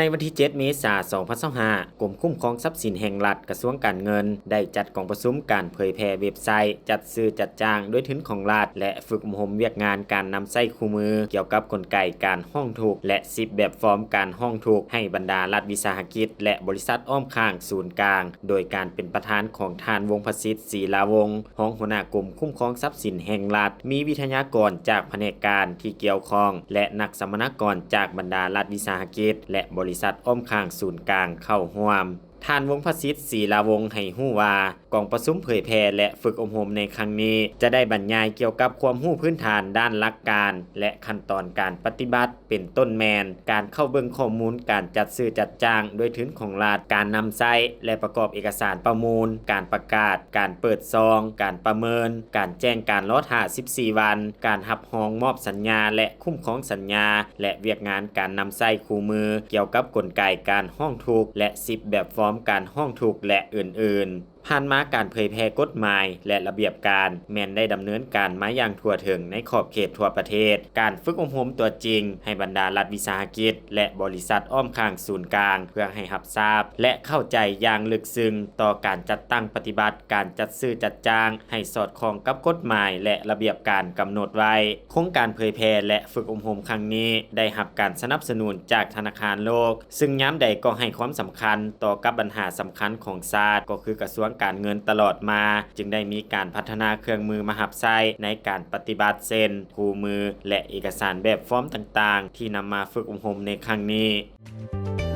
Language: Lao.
ໃນວັນທີເຈັດ ເມສາ ສອງພັນຊາວຫ້າ ກົມຄຸ້ມຄອງຊັບສິນແຫ່ງລັດ ກະຊວງການເງິນ ໄດ້ຈັດກອງປະຊຸມການເຜີຍແຜ່ເວັບໄຊຈັດຊື້ຈັດຈ້າງດ້ວຍທຶນຂອງລັດ ແລະ ຝຶກອົບຮົມວຽກງານການນຳໃຊ້ຄູ່ມື ກ່ຽວກັບກົນໄກການຮ້ອງທຸກ ແລະ ສິບແບບຟອມການຮ້ອງທຸກ ໃຫ້ບັນດາລັດວິສາຫະກິດ ແລະ ບໍລິສັດອ້ອມຂ້າງສູນກາງ ໂດຍການເປັນປະທານຂອງທ່ານ ວົງພະສິດ ສີລາວົງ ຮອງຫົວໜ້າກົມຄຸ້ມຄອງຊັບສິນແຫ່ງລັດ, ມີວິທະຍາກອນຈາກພະແນກການທີ່ກ່ຽວຂ້ອງ ແລະ ນັກສຳມະນາກອນຈາກບັນດາລັດວິສາຫະກິດ ແລະ ບໍລິສັດອ້ອມຂ້າງສູນກາງເຂົ້າຮ່ວມ. ທ່ານ ວົງພະສິດ ສີລາວົງ ໃຫ້ຮູ້ວ່າ ກອງປະຊຸມເຜີຍແຜ່ ແລະ ຝຶກອົບຮົມໃນຄັ້ງນີ້ ຈະໄດ້ບັນຍາຍກ່ຽວກັບຄວາມຮູ້ພື້ນຖານດ້ານຫຼັກການ ແລະ ຂັ້ນຕອນການປະຕິບັດ ເປັນຕົ້ນແມ່ນ ການເຂົ້າເບິ່ງຂໍ້ມູນການຈັດຊື້ຈັດຈ້າງດ້ວຍທຶນຂອງລັດ, ການນຳໃຊ້ ແລະ ປະກອບເອກະສານປະມູນ, ການປະກາດ, ການເປີດຊອງ, ການປະເມີນ, ການແຈ້ງການລໍຖ້າສິບສີ່ວັນ, ການຮັບຮອງມອບສັນຍາ ແລະ ຄຸ້ມຄອງສັນຍາ ແລະ ວຽກງານການນຳໃຊ້ຄູ່ມືກ່ຽວກັບກົນໄກການຮ້ອງທຸກ ແລະ ສິບແບບຟອມການຮ້ອງທຸກ ແລະ ອື່ນໆ. ຜ່ານມາການເຜີຍແຜ່ກົດໝາຍ ແລະ ລະບຽບການ ແມ່ນໄດ້ດຳເນີນການມາຢ່າງທົ່ວເຖິງໃນຂອບເຂດທົ່ວປະເທດ. ການຝຶກອົບຮົມຕົວຈິງໃຫ້ບັນດາລັດວິສາຫະກິດ ແລະ ບໍລິສັດອ້ອມຂ້າງສູນກາງ ເພື່ອໃຫ້ຮັບຊາບ ແລະ ເຂົ້າໃຈຢ່າງເລິກເຊິ່ງຕໍ່ການຈັດຕັ້ງປະຕິບັດການຈັດຊື້ຈັດຈ້າງໃຫ້ສອດຄ່ອງກັບກົດໝາຍ ແລະ ລະບຽບການກຳນົດໄວ້. ໂຄງການເຜີຍແຜ່ ແລະ ຝຶກອົບຮົມຄັ້ງນີ້ ໄດ້ຮັບການສະໜັບສະໜູນຈາກທະນາຄານໂລກ ຊຶ່ງຍາມໃດກໍໃຫ້ຄວາມສຳຄັນຕໍ່ກັບບັນຫາສຳຄັນຂອງຊາດ ກໍຄືກະຊວງການເງິນຕະຫຼອດມາ, ຈຶ່ງໄດ້ມີການພັດທະນາເຄື່ອງມືມາຮັບໃຊ້ໃນການປະຕິບັດ ເຊັ່ນ ຄູ່ມື ແລະ ເອກະສານແບບຟອມຕ່າງໆ ທີ່ນຳມາຝຶກອົບຮົມໃນຄັ້ງນີ້.